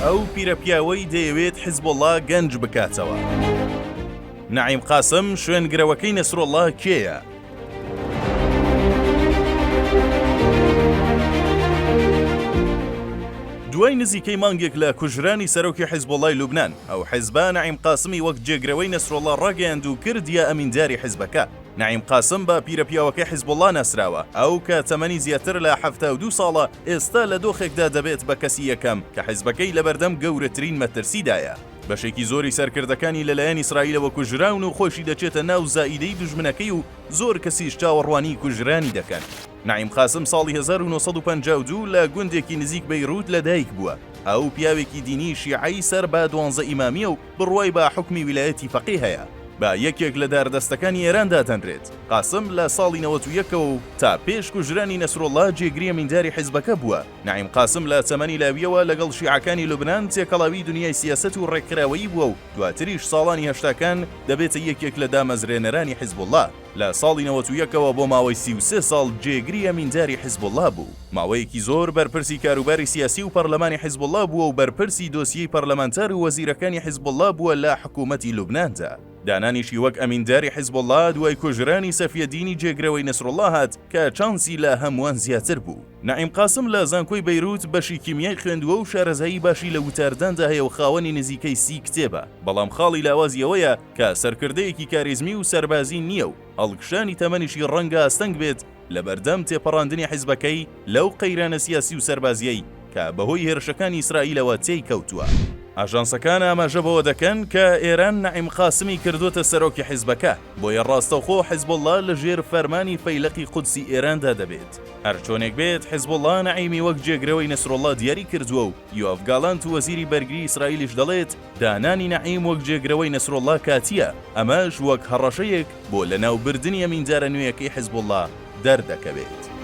ئەو پیرەپیاوەی دەیەوێت حیزبوڵڵا گەنج بکاتەوە. نەعیم قاسم شوێنگرەوەکەی نەسروڵڵا کێیە؟ دوای نزیکەی مانگێک لە کوژرانی سەرۆکی حیزبوڵڵای لوبنان، ئەو حیزبە نەعیم قاسمی وەک جێگرەوەی نەسروڵڵا ڕاگەیاند و کردیە ئەمینداری حیزبەکە. نەعیم قاسم بە پیرەپیاوەکەی حیزبوڵڵا ناسراوە، ئەو کە تەمەنی زیاتر لە 72 ساڵە، ئێستا لە دۆخێکدا دەبێت بە کەسی یەکەم کە حیزبەکەی لەبەردەم گەورەترین مەترسیدایە. بەشێکی زۆری سەرکردەکانی لەلایەن ئیسرائیلەوە کوژراون و خۆیشی دەچێتە ناو زائیدەی دوژمنەکەی و زۆر کەسیش چاوەڕوانی کوژرانی دەکەن. نەعیم قاسم ساڵی 1952 لە گوندێکی نزیک بەیروت لەدایک بووە. ئەو پیاوێکی دینی شیعەی سەر بە دوانزە ئیمامییە و بڕوای بە حوکمی ویلایەتی فەقی هەیە. بە یەکێک لە داردەستەکانی ئێران دادەنرێت. قاسم لە ساڵی 91ەوە و تا پێش کوژرانی نەسروڵڵا جێگری ئەمینداری حیزبەکە بووە. نەعیم قاسم لە تەمەنی لاوییەوە لەگەڵ شیعەکانی لوبنان تێکەڵاوی دنیای سیاسەت و ڕێکخراوەیی بووە و دواتریش ساڵانی هەشتاکان دەبێتە یەکێک لە دامەزرێنەرانی حیزبوڵڵا. لە ساڵی 91ەوە بۆ ماوەی 33 ساڵ جێگری ئەمینداری حیزبوڵڵا بوو. ماوەیەکی زۆر بەرپرسی کاروباری سیاسی و پەرلەمانی حیزبوڵڵا بووە و بەرپرسی دۆسیەی پەرلەمانتار و وەزیرەکانی حیزبوڵڵا بووە لە حکوومەتی لوبناندا. دانانیشی وەک ئەمینداری حیزبوڵڵا دوای کوژرانی سەفیەدینی جێگرەوەی نەسروڵڵا هات کە چانسی لە هەمووان زیاتر بوو. نەعیم قاسم لە زانکۆی بەیروت بەشی کیمیای خوێندووە و شارەزایی باشی لە وتارداندا هەیە و خاوەنی نزیکەی 30 کتێبە، بەڵام خاڵی لاوازی ئەوەیە کە سەرکردەیەکی کاریزمی و سەربازی نییە و هەڵکشانی تەمەنیشی ڕەنگە ئاستەنگ بێت لەبەردەم تێپەڕاندنی حیزبەکەی لەو قەیرانە سیاسی و سەربازییەی کە بەهۆی هێرشەکانی ئیسرائیلەوە تێی کەوتووە. ئاژانسەکان ئاماژە بەوە دەکەن کە ئێران نەعیم قاسمی کردووەتە سەرۆکی حیزبەکە، بۆیە ڕاستەوخۆ حیزبوڵڵا لەژێر فەرمانی فەیلەقی قودسی ئێراندا دەبێت. هەرچۆنێک بێت حیزبوڵڵا نەعیمی وەک جێگرەوەی نەسروڵڵا دیاری کردووە و یۆئاڤ گالانت وەزیری بەرگری ئیسرائیلیش دەڵێت دانانی نەعیم وەک جێگرەوەی نەسروڵڵا کاتییە، ئەمەش وەک هەڕەشەیەک بۆ لەناوبردنی ئەمیندارە نوێیەکەی حیزبوڵڵا دەردەکەوێت.